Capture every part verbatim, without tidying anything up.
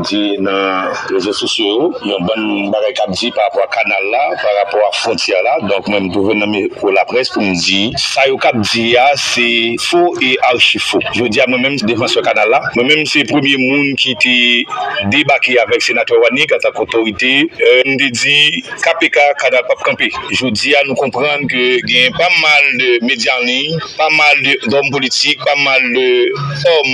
di nan rezo sosyo yo, yon bann bagay k ap di pa rapò a kanal la, pa rapò a fwontyè la. Donk, mwen, m twouve nan mikwo laprès pou m di, sa yo k ap di a, se fo e achi fo. Jodi a, mwen menm, defansè kanal la, mwen menm, se premye moun ki te debake avèk senatè Wanick antanke otorite. Euh, m te di, K P K, kanal p ap kanpe. Jodi a, nou konprann ke gen pa mal de medya an liy, pa mal de, dòm politik, pa mal de òm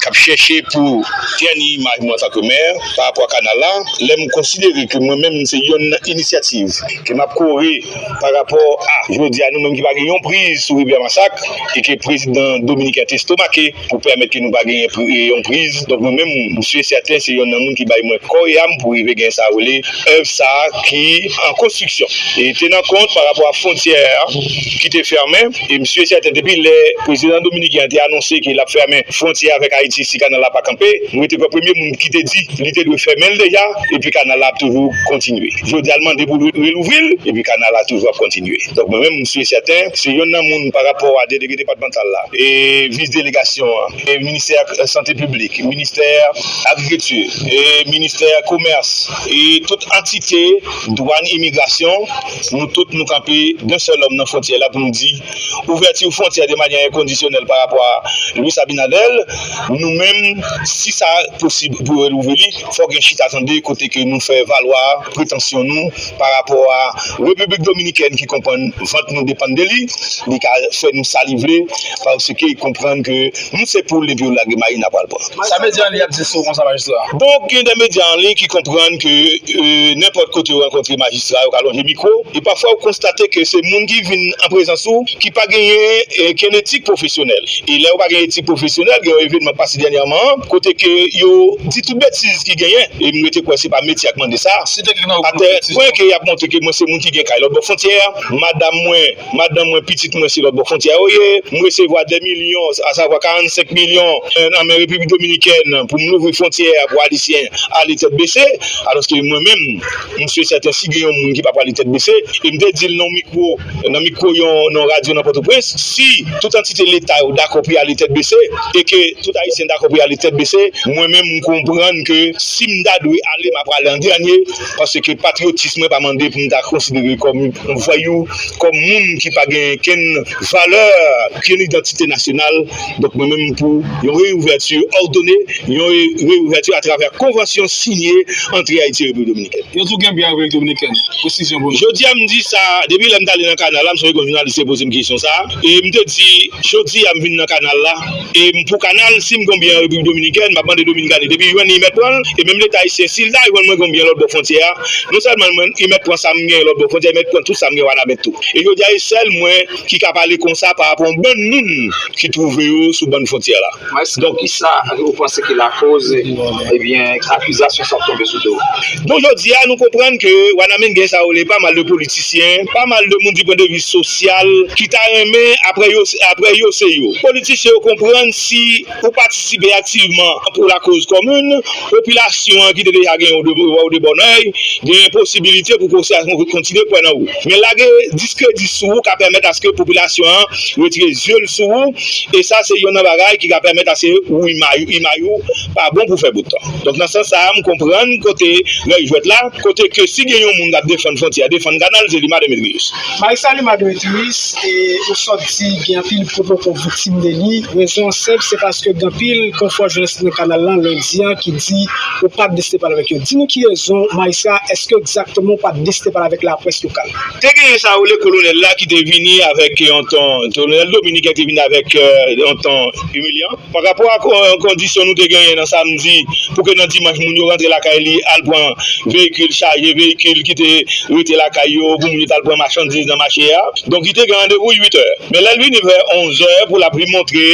k ap chèche pou tèni imaj mwen antanke mè pa rapò a kanal la. Lè m konsidere ke mwen menm, se yonn nan inisyativ ke m ap kore pa rapò a jodi a, nou menm ki pa gen yon priz sou Rivyè Masak, e ke prezidan dominiken te estomake pou pèmèt ke nou pa genyen pri-, yon priz. Donk, mwen menm, m si e sèten, se yonn nan moun ki bay mwen kò e am pou rive gen sa yo rele èv sa a ki an konstriksyon. E tenan kont pa rapò a fwontyè a ki te fèmen, e m si e sèten, depi lè prezidan dominiken an te anonse ke l ap fèmen fwontyè avèk Ayiti si kanal la pa kanpe, mwen te premye moun ki te di li te dwe fèmen l deja, epi kanal la ap toujou kontinye. Jodi a, l mande pou l relouvri l, epi kanal la toujou ap kontinye. Donk, mwen menm, m si e sèten, se yonn nan moun pa rapò a delege depatmantal la, e vis delegasyon an, e ministè, euh, sante piblik, ministè agrikilti, e ministè komès, e tout antite dwàn, imigrasyon, nou tout nou kanpe d'un seul homme nan fwontyè la pou nou di, ouvèti fwontyè de manyè enkondisyonèl pa rapò a Luis Abinader, nou menm, si sa posib pou relouvri li, fòk gen chita tande kote ke nou fè valwa pretansyon nou pa rapò a Repiblik Dominikèn ki konprann vant nou depann de li, li ka fè nou sa li vle, paske li konprann ke nou se poul epi yo lage mayi n a pral pran. Sa medya an liy ap di sou konsa, majistra? Donk, gen de medya an liy ki konprann ke, euh, nenpòt kote yo rankontre majistra, yo ka lonje mikwo, e pafwa ou konstate ke se moun ki vin an prezans ou ki pa genyen, euh, kenn etik pwofesyonèl. E lè yo pa gen etik pwofesyonèl, gen yon evènman k pase dènyèman an, kote ke yo di tout betiz ki genyen, e m rete kwè se pa metye a k mande sa. Atè pwen ke y ap montre ke mwen se moun ki gen kay lòt bò fwontyè a, madanm mwen, madanm mwen, pitit mwen se lòt bò fwontyè a yo ye, m resevwa de milyon, asavwa karannsenk milyon, euh, nan men Repiblik Dominikèn pou m louvri fwontyè a pou Ayisyen ale tèt bese, alòske mwen menm, m si e sèten si gen yon moun ki pa prale tèt bese, e m te di l nan mikwo, nan mikwo yon, nan radyo nan Pòtoprens, si tout antite Leta yo dakò pou y ale tèt bese, e ke tout Ayisyen dakò pou y ale tèt bese, mwen menm, m konprann ke si m ta dwe ale, m ap ale an dènye, paske patriyotis mwen pa mande pou m ta konsidere kòm yon vwayou, kòm moun ki pa gen kenn valè, kenn idantite nasyonal. Donk, mwen menm, m pou yon reouvèti òdone, yon re-, reouvèti atravè konvansyon sinye ant Ayiti e Repiblik Dominikèn. Yo di w gen byen Repiblik Dominikèn. Presizyon pou nou. Jodi a, m di sa, depi lè m t ale nan kanal la, m sonje gen yon jounalis te poze m kesyon sa a. E m te di, jodi a, m vin nan kanal la. E m pou kanal, si m gen byen Repiblik Dominikèn, m ap mande Dominikani. Depi jwenn li, mèt pran l. E menm Leta ayisyen, si l ta jwenn mwen gen byen lòt bò fwontyè a, non sèlman mwen, li mèt pran sa m gen lòt bò fwontyè, li mèt pran tout sa m gen Wanament tou. E jodi a, e sèl mwen ki ka pale konsa pa rapò a yon bann moun ki twouve yo sou bann fwontyè la. Donk, kisa ou panse ki lakoz, ebyen, akizasyon sa ap tonbe sou do w? Donk, jodi a, nou konprann ke Wanament gen sa yo rele pa mal de politisyen, pa mal de moun di pwen de vi sosyal, ki ta renmen, apre yo, apre yo, se yo. Politisyen yo konprann si ou patisipe aktivman pou lakoz kòmin, popilasyon an ki te deja gen yon de, yon de bòn èy, gen posibilite pou popilasyon kontinye kwè nan ou. Men lage diskredi sou ou ka pèmèt aske popilasyon an retire zye l sou ou, e sa se yonn nan bagay ki ka pèmèt aske ou imaj, imaj ou pa bon pou fè bout tan. Donk, nan sans sa a, m konprann kote règ jwèt la, kote ke si gen yon moun k ap defann fwontyè a, defann kanal, se Lima Demetrius. Majistra Lima Demetrius, e ou sot di gen anpil pwopoko viktim de li. Rezon an senp, se paske gen anpil konfwa jounalis nan kanal lan lendi an ki di ou pa t deside pale avèk yo. Di nou ki rezon, majistra, èske egzakteman ou pa t deside pale avèk laprès lokal? Te genyen sa yo rele kolonèl la ki te vini avèk yon ton, kolonèl dominiken te vini avèk, euh, yon ton imilyan. Pa rapò a kon-, kondisyon nou te genyen nan samdi, pou ke nan dimanch moun yo rantre lakay li, al pran veyikil chaje, veyikil ki te rete lakay yo, pou moun yo t al pran machandiz nan mache a. Donk, li te gen randevou uit è. Men lè l vini vè onz è pou l ap vin montre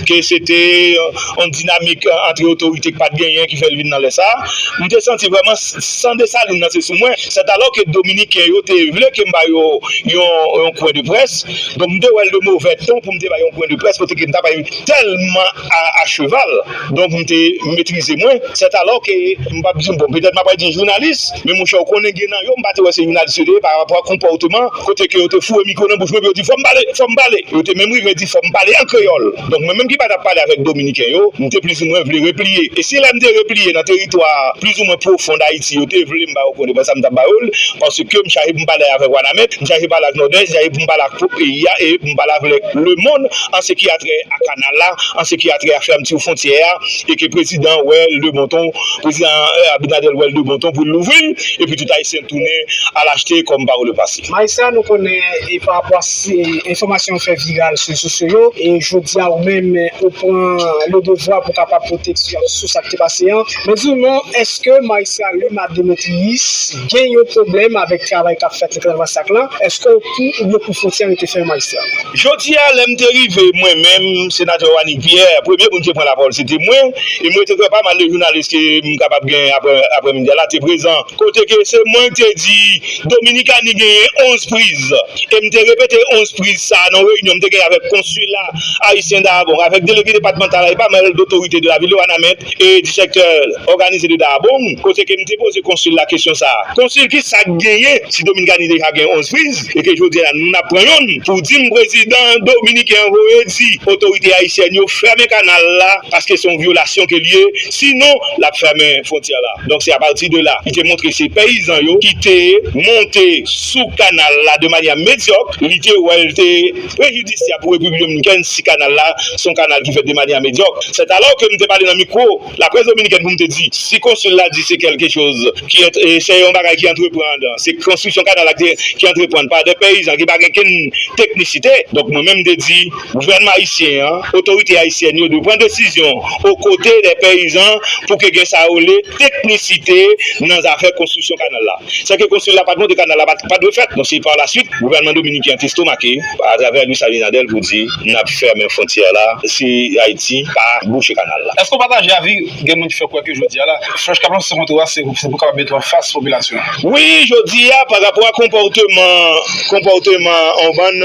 ke se te, euh, yon dinamik, euh, antre otorite ki pa t genyen ki fè l vin nan lè sa a, m te santi vrèman s-, san Desalin nan se sou mwen. Sètalò ke Dominiken yo te vle ke m ba yo yon, yon pwen de près. Donk, m te wè l de movè ton pou m te bay yon pwen de près, kote ke m ta bay tèlman a, a cheval. Donk, m te metrize mwen. Sètalò ke m p ap di, bon, petèt m ap di jounalis, men monchè, ou konnen gen nan yo, m pa te wè se jounalis yo te ye pa rapò a konpòteman, kote ke yo te foure mikwo nan bouch mwen, epi yo di, "Fò m pale, fò m pale." Yo te menm rive di, "Fò m pale an kreyòl." Donk, mwen menm ki pa t ap pale avèk Dominiken yo, m te plizoumwen vle repliye. E si lè m te repliye nan teritwa plizoumwen pwofon Dayiti, yo te vle m ba yo kòb, e pa sa m t ap ba yo l, paske m chache pou m pale avèk Wanament, m chache pale ak Nòdès, m chache pou m pale ak tout peyi a, e pou m pale avèk lemonn, an se ki a trè a kanal la, an se ki a trè a fèmti fwontyè a, e ke prezidan wè l de bon ton, prezidan, eh, Abinader wè l de bon ton pou l louvri l, epi tout Ayisyen tounen al achte kòm pa le pase. Majistra, nou konnen, e pa rapò a si enfòmasyon yo fè viral sou rezo sosyo yo, e jodi a ou menm, ou pran le devwa pou kapab pwoteksyon sou sa k te pase an. Men di w non, èske majistra Luma Demetrius gen yon pwoblèm avèk travay k ap fèt nan Kanal Masak lan? Èske w pou oubyen pou fwontyè rete fèmen, majistra? Jodi a, lè m te rive, mwen menm, senatè Wanick Pierre, premye moun ki te pran lapawòl, se te mwen, e mwen te kwè pa mal de jounalis ke m kapab gen apre, aprèmidi a la te prezan. Kote ke se mwen ki te di Dominikani genyen onz priz. E m te repete onz priz sa a nan reyinyon m te genyen avèk konsila ayisyen Dahabong, avèk delege depatmantal la, e pa mal dotorite de la vil de Wanament, e di sèktè òganize de Dahabong, kote ke m te poze konsil la kesyon sa a. Konsil, ki sa k genyen si Dominikani deja gen onz priz, e ke jodi a nou n ap pran youn pou di m prezidan dominiken an voye di otorite ayisyèn yo fèmen kanal la, paske se yon vyolasyon ke l ye, sinon l ap fèmen fwontyè la. Donk, se apati de la, li te montre se peyizan yo ki te monte sou kanal la de manyè medyòk, li te wè l te prejidisyab pou Repiblik Dominikèn si kanal la se yon kanal ki fèt de manyè medyòk. Sètalò ke m te pale nan mikwo laprès dominikèn pou m te di, si konsil la di se kèlke choz ki ent-, e se yon bagay ki antreprann, se konstriksyon kanal la ki, ki antreprann pa de peyizan ki pa gen kenn teknisite. Donk, mwen menm, m te di, gouvènman ayisyen an, otorite ayisyèn yo dwe pran desizyon o kote de peyizan pou ke gen sa yo rele teknisite nan zafè konstriksyon kanal la. Sèke konsil la pa t montre kanal la pa t, pa t dwe fèt. Donk, se pa la swit, gouvènman dominiken an te estomake atravè Luis Abinader pou di, n ap fèmen fwontyè la si Ayiti pa bouche kanal la. Èske w pataje avi gen moun ki fè kwè ke jodi a la, Fresh Cap lan se kontre a, se, se pou kapab mete w anfas popilasyon an? Wi, jodi a, pa rapò a konpòteman, konpòteman yon bann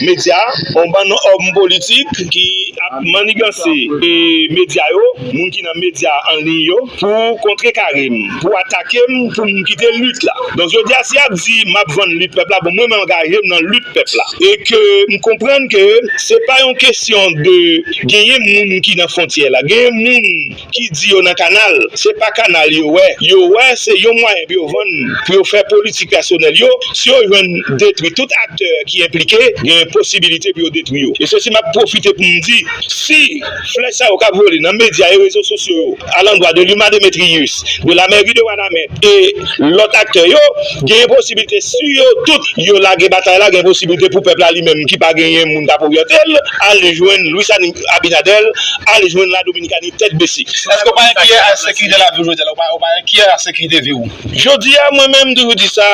medya, yon bann òm politik ki ap maniganse, e, medya yo, moun ki nan medya an liy yo, pou kontrekare m, pou atake m, pou m kite lit la. Donk, jodi a, si y ap di m ap vann lit pèp la, bon, mwen, m angaje m nan lit pèp la. E ke m konprann ke se pa yon kesyon de genyen moun ki nan fwontyè la, genyen moun ki di yo nan kanal, se pa kanal yo wè. Yo wè se yon mwayen pou yo vann, pou yo fè politik pèsonèl yo. Si yo jwenn detwi tout aktè ki enplike, gen posibilite pou yo detwi yo. E se si m ap pwofite pou m di, si flèch sa yo k ap vole nan medya e rezo sosyo yo, alandwa de Luma Demetrius, de la mairie de Wanament e lòt aktè yo, gen posibilite, si yo tout yo lage batay la, gen posibilite pou pèp la li menm ki pa genyen moun k ap oryante l, al jwenn Luis Ani-, Abinader, al jwenn la Dominikani tèt bese. Èske w pa enkyè a sekirite lavi w jodi a la? Ou pa, ou pa enkyè a sekirite vi w? Jodi a, mwen menm, m toujou di sa,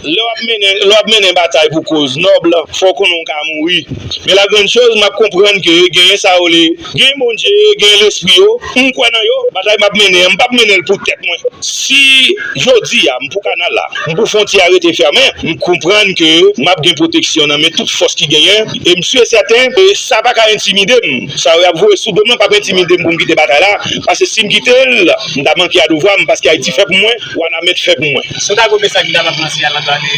lè w ap mennen, lè w ap mennen batay pou koz nòb, fò w konnen w ka mouri. Men la grande chose, m ap konprann ke genyen sa yo le, genyen Bondye, genyen lespri yo, m kwè nan yo, batay m ap mennen an, m p ap mennen l pou tèt mwen. Si jodi a, m pou kanal la, m pou fwontyè a rete fèmen, m konprann ke m ap gen pwoteksyon nan men tout fòs ki genyen, e m si e sèten, e sa pa ka entimide m. Sa yo y ap voye sou do m nan p ap entimide m pou m kite batay la, paske si m kite l, m ta manke a devwa m, paske Ayiti fè pou mwen, Wanament fè pou mwen. Si w ta gen yon mesaj ki ta pral lanse a landa de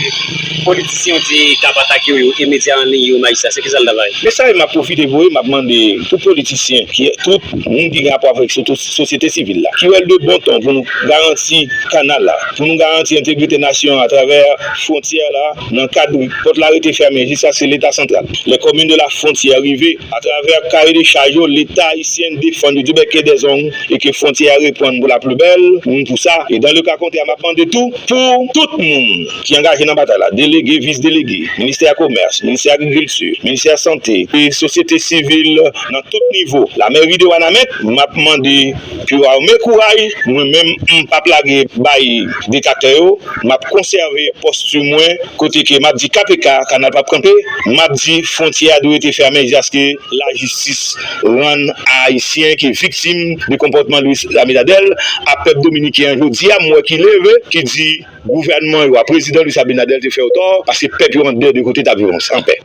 politisyen yo di k ap atake w yo e medya an liy yo, majistra, se kisa l ta pral ye? Mesaj m ap pwofite voye, m ap mande tout politisyen, ki, tout moun ki gen rapò avèk soto-, sosyete sivil la, ki wè l de bon ton pou nou garanti kanal la, pou nou garanti entegrite nasyon an atravè fwontyè la, nan kad pòt la rete fèmen jiskaske Leta santral, les communes de la frontière rive, atravè kaye de chaj yo, Leta ayisyen defann yo du bec et des ongles e ke fwontyè a reprann pour la plus belle, m pou sa. E dans le cas contraire, m ap mande tou pou tout moun ki angaje nan batay la, delege, vis delege, ministè komès, ministè agrikilti, ministè sante, e sosyete sivil nan tout nivo, la mairie de Wanament, m ap mande pou yo ame kouray, mwen menm, m p ap lage bay detaktè yo, m ap konsève pòsti mwen, kote ke m ap di K P K, kanal p ap kanpe, m ap di fwontyè a dwe rete fèmen jiskaske lajistis rann a Ayisyen ki viktim de konpòtman Luis Abinader a pèp dominiken an jodi a, m wè ki leve, ki di gouvènman yo a, prezidan Luis Abinader te fè yo tò, paske pèp yo an dèyè de kote t ap viv an, an pè.